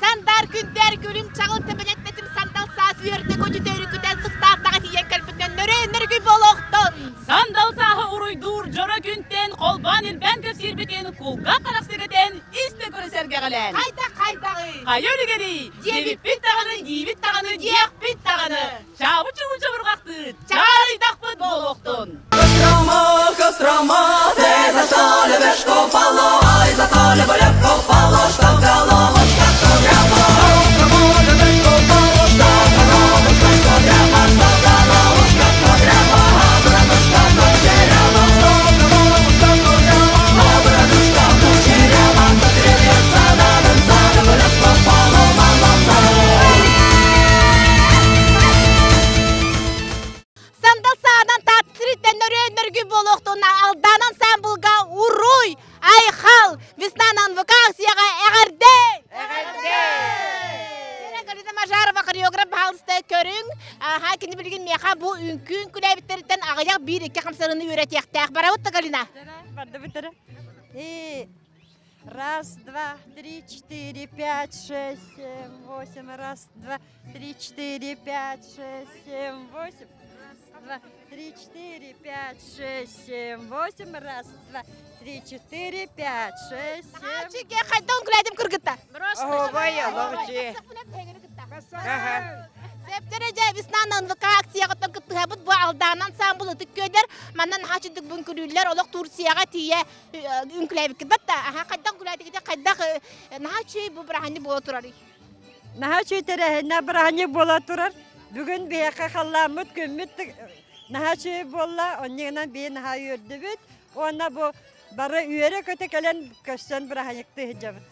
Сандаар күндээр күлүм чаҕыл тэбэнэттэтим сандал саас үөрдэ көтүтэ өрүкүтэн сыктааттаҕа тиийэн кэлбитинэн нөрүөн нөргүй буолуохтун! Сандал сааһы уруйдуур дьоро күнтэн холбоон илбээн кэпсиирбитин кулгаах харах сэгэтэн истэ көрө сэргэҕэлээн. Хайдах хайдаҕый? Хайа үлүгэрий? Диэбиппит даҕаны, диибит даҕаны, диэхпит даҕаны. Чаабы чубу чабырҕахтыы чаарыйдахпыт буолуохтун. Кострома, Кострома, ты за что любишь купалу, ай, за то люблю купалу, что головушка кудрява. Кострома, любишь купалу, что головушка кудрява, что головушка кудрява, а братушка кучерява, что головушка кудрява, а братушка кучерява, кудрявица на венца, люблю купалу, молодца. Сандал саанан тааттырыттан нөрүөн буолуохтуна алдаанан саамбылга уруй, айхал, веснанан вакансияға эҕэрдэ! Эҕэрдэ! Галина Мажарова хореограф баһаалыста көрүҥ. Аха, кини билигин миэхэ бу үҥкүү үҥкүүлээбиттэриттэн аҕыйах биир-икки хамсарыны үөрэтиэхтээх. Барабыт да, Галина? Бардыбыт эрэ. Раз, два, три, четыре, пять, шесть, семь, восемь. Раз, два, три, четыре, пять, шесть, семь, восемь. Раз, два, три, четыре, пять, шесть, семь, восемь. Раз, два, три, четыре, пять, шесть, семь. Чике хайдон күләдим кыргытта. Оһуобай, олох Септереже веснанан ВК акцияҕыттан кыттыһабыт бу алдаанан саамбыл ытык күөдэр манан хачыдык бүҥкүлүүллэр олох Турцияҕа тиийэ үҥкүлээбиккит батта аха хайдах үҥкүлээтигит хайдах наһаа үчүгэй бу бырааһынньык буола турарый Наһаа үчүгэй тэрээһиннээх бырааһынньык буола турар. Бүгүн биһиэхэ халлааммыт күммүт наһаа үчүгэй буолла. Онньугунан биһи наһаа үөрдүбүт. Уонна бу бары үөрэ-көтө кэлэн көрсөн бырааһынньыктыы сылдьабыт.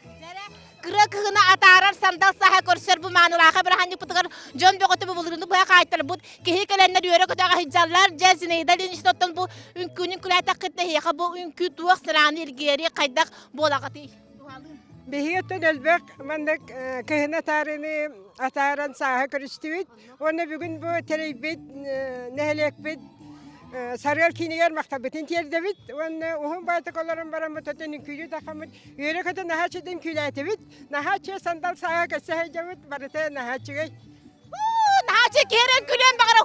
Кыра кыһыны атаарар сандал саха көрсөр бу маанылааха бырааһынньыкпытыгар дьон бөҕөтө бу былырыыны быһа хаайтарбыт киһи кэлэннэр үөрэ-көтө аҕаһыйдьаллар дьэ Зинаида Ильинична бу үҥкүүнү үҥкүүлээтэххит эһиэхэ бу үҥкүү туох сырааны илгиэри хайдах буолаҕытый? Биһиги оттон элбэх маннык кыһын атаарыны атааран сааһы көрүстүбүт. Уонна бүгүн бу тэрийбит нэһилиэкпит Сарыал киинигэр махталбытын тиэрдэбит. Уонна уһун баайтык олорон бараммыт отон үҥкүүлүү тахаммыт. Үөрэ-көтө наһаа үчүгэй үҥкүүлээтибит. Наһаа үчүгэй сандал сааһа көссө сылдьабыт. Барыта наһаа үчүгэй. Наһаа үчүгэй киһи күлүөн баҕара.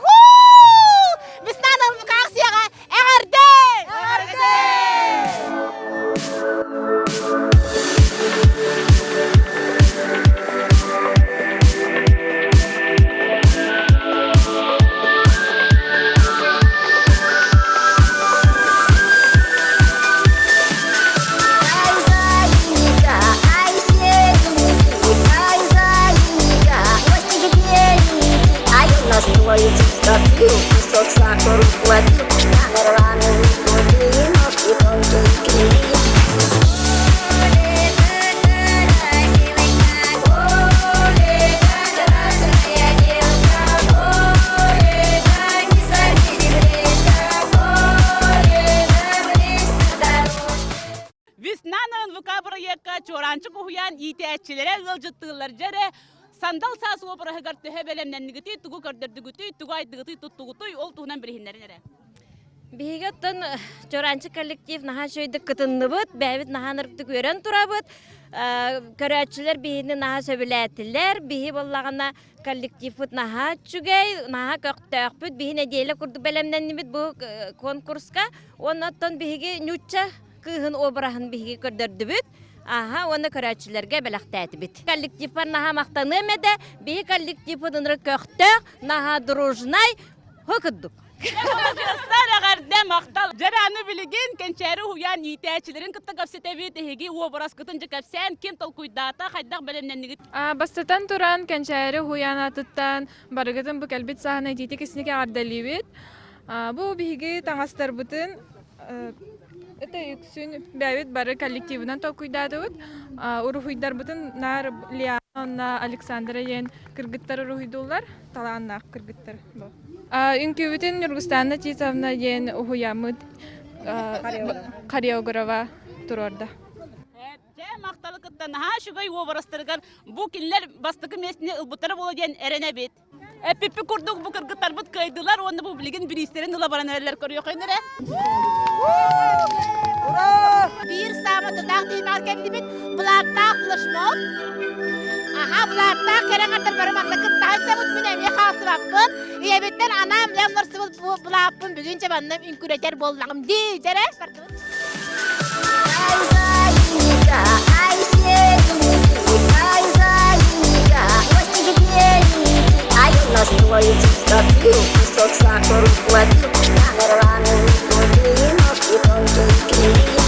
Весна акцияҕа эҕэрдэ! Эҕэрдэ! Кусок сахару хватил, штаны рваные, худые, ножки тонкие, кривые. Весна НВК бырайыакка Чуораанчык уһуйаан иитээччилэрэ ыалдьыттыыллар дьэрэ Сандал саас уобараһыгар төһө бэлэмнэннигитий, тугу көрдөрдүгүтүй, тугу айдыгытый, туттугутуй, ол туһунан билиһиннэрин эрэ. Биһиги оттон Чуораанчык коллектив наһаа үчүгэйдик кытынныбыт, бэйэбит наһаа ынырыктык үөрэн турабыт. Көрөөччүлэр биһини наһаа сөбүлээтилэр. Биһи буоллаҕына коллективпыт наһаа үчүгэй, наһаа көхтөөхпүт. Биһи нэдиэлэ курдук бэлэмнэннибит бу конкурска. Уонна оттон биһиги ньучча кыыһын обраһын биһиги көрдөрдүбүт. Аха, уонна көрөөччүлэргэ бэлэхтээтибит. Коллективпар наһаа махтаныам этэ. Биһи коллективпыт ынырык көхтөөх, наһаа дружнай, хо курдук. Маладьыастар, эҕэрдэ, махтал. Дьэ аны билигин Кэнчээри уһуйаан иитээччилэрин кытта кэпсэтэбит. Эһиги уобараскытын дьэ кэпсээн, ким толкуйдаата, хайдах бэлэмнэннигит? Бастатан туран, Кэнчээри уһуйаан аатыттан барыгытын бу кэлбит саһана итиитик исиник эҕэрдэлиибит. Бу биһиги таҥастарбытын это үксүн бэйэбит бары коллективынан толкуйдаатыбыт. Уруһуйдарбытын наар Лиана уонна Александра диэн кыргыттар уруһуйдууллар, талааннаах кыргыттар. Үҥкүүбүтүн Ньургустаана Титовна диэн уһуйаммыт хореографа туруорда. Дьэ, махталы кытта наһаа үчүгэй уобарастарыгар бу кинилэр бастакы миэстэни ылбыттара буолуо диэн эрэнэбит. Эппиппит курдук бу кыргыттарбыт кыайдылар уонна бу билигин бириистэрин ыла баран эрэллэр көрүөххүн эрэ. Биир саама тутаах тиимэҕэр кэллибит. Былааттаах флешмоб. былааттаах кэрэ аҥардар бары манна кыттаһан чабыт мин эмиэ хаалсыбаппын. Ийэбиттэн анаам лэмнорсубут бу былааппын бүгүн чэ манна үҥкүрэтэр буоллаҕым дии дьэрэ бардыбыт. Ай, заинька, ай, серенький, ай, заинька, хвостик беленький, ай, у нас твой скопил, кусок сахару хватил, штаны рваные, худые, ножки тонкие, кривые.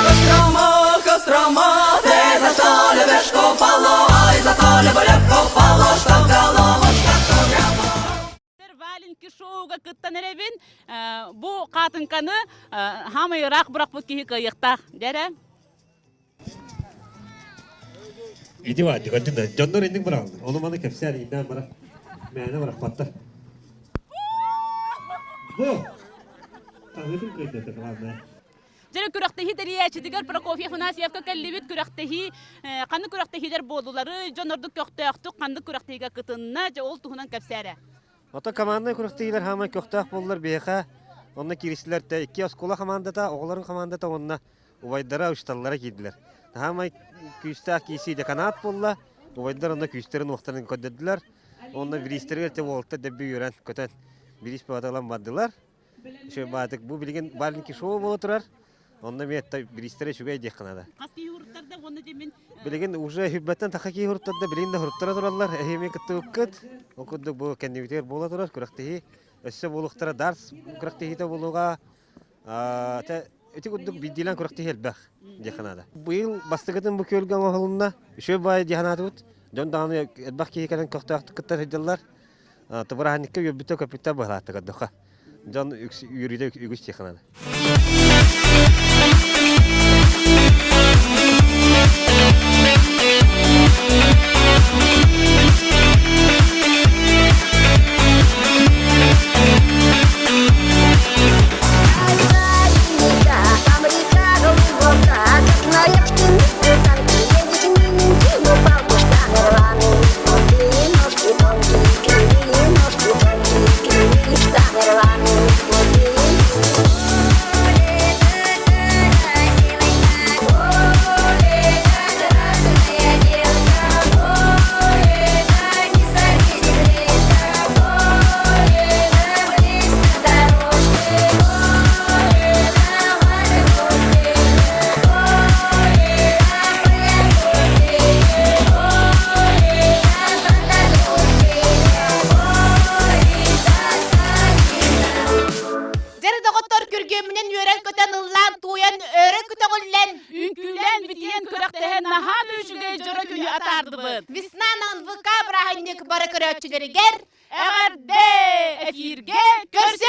Кострома, Кострома, ты за что любишь купалу? Ай, за то люблю купалу, что головушка кудрява. Валенки шоуга кыттан эрэбин бу хаатыҥканы хаамай ыраах бырахпыт киһи кыайыахтаах дэрэ. Ити баар дьон да дьоннор инник быраҕаллар. Ону маны кэпсээн ииннээн бара мээнэ бырахпаттар. Бу таһыытын кыайдата главное. Дьэ күрэхтэһии тэрийээччитигэр Прокофьев Афанасьевка кэллибит күрэхтэһии ханнык күрэхтэһиилэр буоллулары, дьон ордук көхтөөхтүк ханнык күрэхтэһиигэ кытынна, дьэ ол туһунан кэпсээрэ. Ото команднай күрэхтэһиилэр хаамай көхтөөх буоллар биһиэхэ онно кииристилэр тэ икки оскуола хамаандата, оҕолорун хамаандата уонна убайдара, учууталлара киирдилэр. Хаамай күүстээх киирсии деканат буолла, убайдар онно күүстэрин-уохтарын көрдөрдүлэр. Онно бириистэригэр те уолаттар дэбби үөрэн көтөн бириис бөҕөтө ылан бардылар. Үчүгэй баатык бу билигин маленький шоу буола турар. Онно эмиэ бириистэрэ үчүгэй диэххэ наада. Хас киһи уруттарда уонна дьэ мин Билигин уже хүббэттэн таха киһи уруттарда, билигин да уруттара тураллар. Эһиги кыттыбыккыт. Ол курдук бу кэннибитигэр буола турар күрэхтэһии. Өссө буолуохтара дартс күрэхтэһиитэ буолуоҕа. Ити курдук биирдиилээн күрэхтэһии элбэх диэххэ наада. Быйыл бастакытын бу күөлгэ оҥоһулунна. Үчүгэй баайы дии санаатыбыт. Дьон даҕаны элбэх киһи кэлэн көхтөөхтүк кытта сылдьаллар. Бырааһынньыкка үөрбүтэ-көппүтэ быһалаатта көрдөххө. Дьон үөрүүтэ үгүс диэххэ наада. Дьэ доҕоттор күргүөмүнэн үөрэн-көтөн ыллаан туойан өрө көтөҕүллэн Үҥкүүлээн битийэн күрэхтэһэн наһаа да үчүгэй дьоро күнү атаардыбыт. Весна на НВК бырааһынньык бары көрөөччүлэригэр Эҕэрдэ! Эфиргэ көрсө!